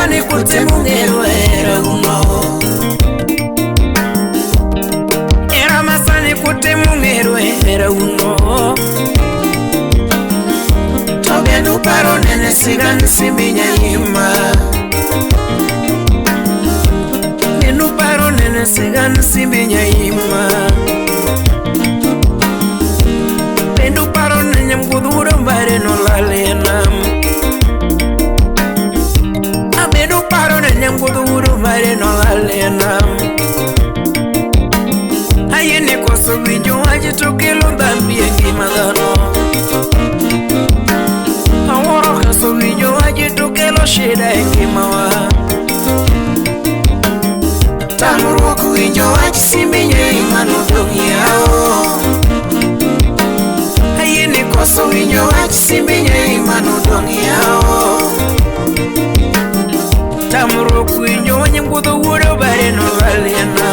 Masani kute mungero era uno. Era masani kute mungero era uno. Togenu paro nene sigan siminya ima. Nenu paro nene sigan siminya ima. Nenu paro nene mguduro mbare no lalena. Abedu paro nene mguduro mbare no lalena. Ayene koso winjo wach to kelo dhambi e ngima dhano. Awuoro koso winjo wach to kelo shida e ngimawa. Tamruok winjo wach siminye ima nodong' yawo. Ayene koso winjo wach siminye ima nodong' yawo. Tamruok winjo wach ngudho wuod obare no lalena.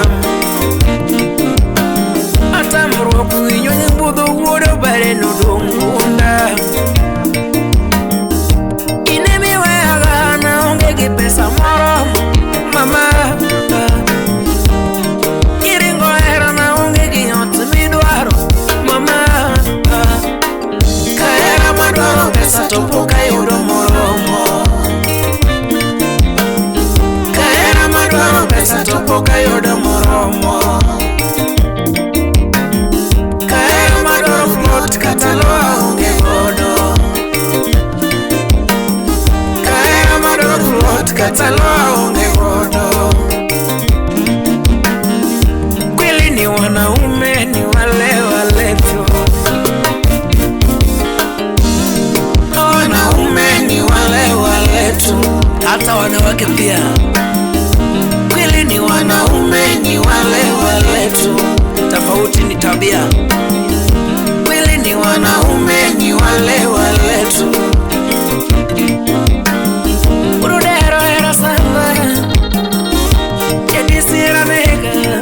Tamruok winjo ngudho wuod obare nodong' gunda. Ine miweyaga naonge gi pesa moromo mama. Iringo hera naonge gi ot midwaro mama. Ka hera madwaro pesa to pok ayudo moromo. Ka hera madwaro pesa to pok ayudo moromo. Kata lo aonge godo. Ka hera madwaro plot kata lo aonge godo. Kweli ni wanaume ni wale wale tu. Wanaume ni wale wale tu. Hata wanawake pia. Kweli ni wanaume ni wale wale tu. Tofauti ni tabia. Ni wanaume ni wale wale tu. Urudero era sana. Yadisira mega.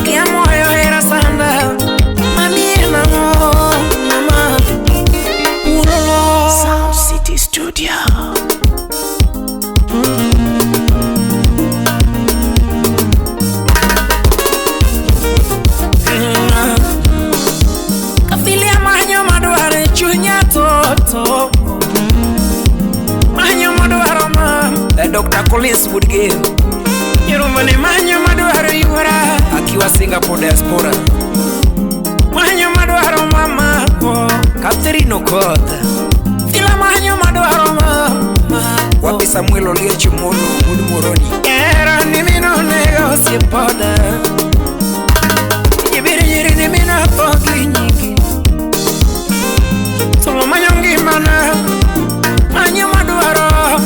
Kia moyo era sana. Mami na mo mama. Urolo. Sound City Studio. Dr. Collins Woodgame Nyerumane manyo madwaro yuora akiwa Singapore diaspora. Manyo madwaro mama oh. Catherine Okoth Fila manyo madwaro mama Wapi Samuel Oliech Molo Wuod Moroni. Era ni mino nego siepoda. Jibiri nyiri ni mino pogi nyingi. Solo manyo ngimana. Manyo madwaro.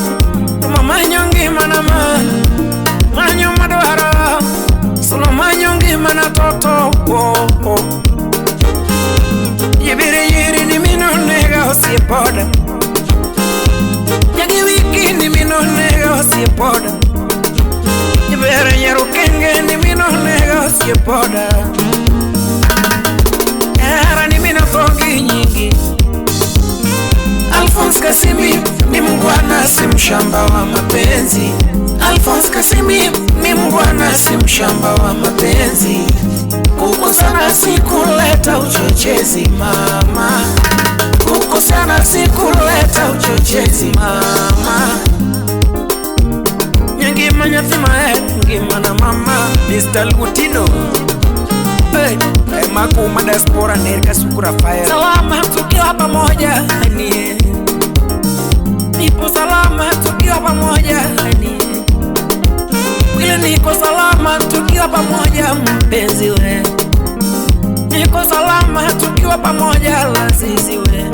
Manyo ngimana ma. Manyo madwaro. Solo manyo ngimana toto. Oh, oh. Yibiri yiri ni mino nega osiepoda. Nyagi wiki ni mino nega osiepoda. Yibere nyaru kenge ni mino nega osiepoda. Era ni mino togi nyingi. Alphonse Kasimi ni mungwana si mshamba wa mapenzi. Alphonse Kasimi ni mungwana si mshamba wa mapenzi. Kukosana si kuleta uchochezi mama. Kukosana si kuleta uchochezi mama. Nyangima nyathima ngima na mama. Mr. Lutino. Hey, Makuma diaspora Nerka Sukura Fire. Salama tukiwa pamoja ni. Nipo salama tukiwa pamoja ni. Kweli niko salama tukiwa pamoja mpenzi we. Niko salama tukiwa pamoja lazizi we.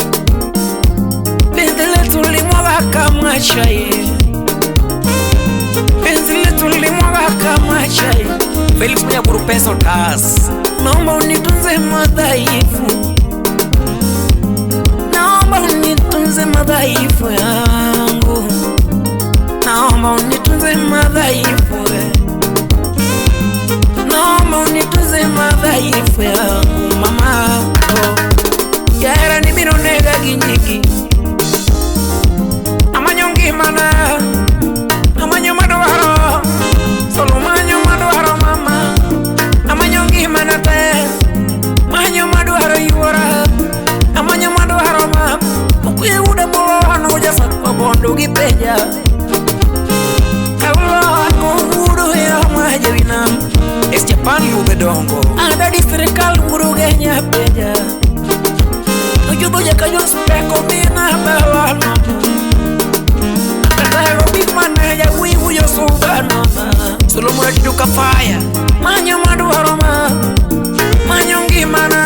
Penzi letu limwaga kama chai. Penzi letu limwaga kama chai. Felix Munyaburu Peso Tas. Naomba unitunze madhaifu. Naomba unitunze madhaifu yangu. Naomba unitunze madhaifu. Naomba unitunze madhaifu yangu mama. Oh. Yara ni mino nega ginyiki. Amanyongi mana. Kaulo wudo ya mwajawina Es Japan ludhe dongo. Adadi sirikal wuruge nyapeja. Ojubo jaka speko mina balana. Tataro big manager wiwu yo subana. Solomon Atiduka fire. Manyo madwaro ma. Manyo ngimana.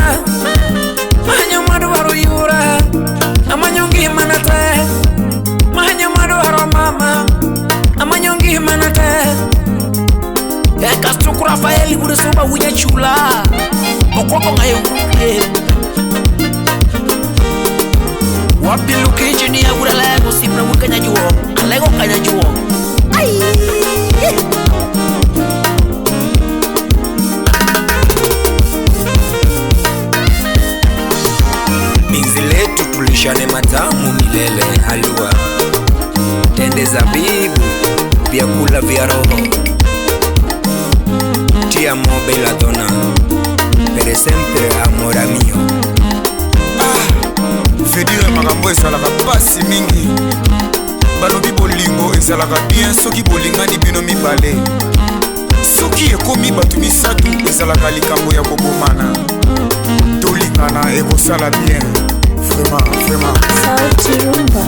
Manyo madwaro yura. Amanyo ngimana te. Manyo madwaro mama. Amanyo ngimana te. Eka Suku Rafael wudo suba wunya chula. Okwako ngayo wude. Wapi luke engineer wuda lego sipna wuka nyajuo. Alego kanyajuo. Ai. Minzi letu tulishane matamu milele halua. Tende zabibu vyakula vya roho. Ti amo belladonna, per sempre amore mio. Vedire makambo ezalaka pasi mingi. Balobi bolingo ezalaka bien soki bolingani bino mibale. Soki ekomi bato misato ezalaka likambo ya kobomana. Tolingana ekosala bien. Vraiment, vraiment. Sauti Rumba.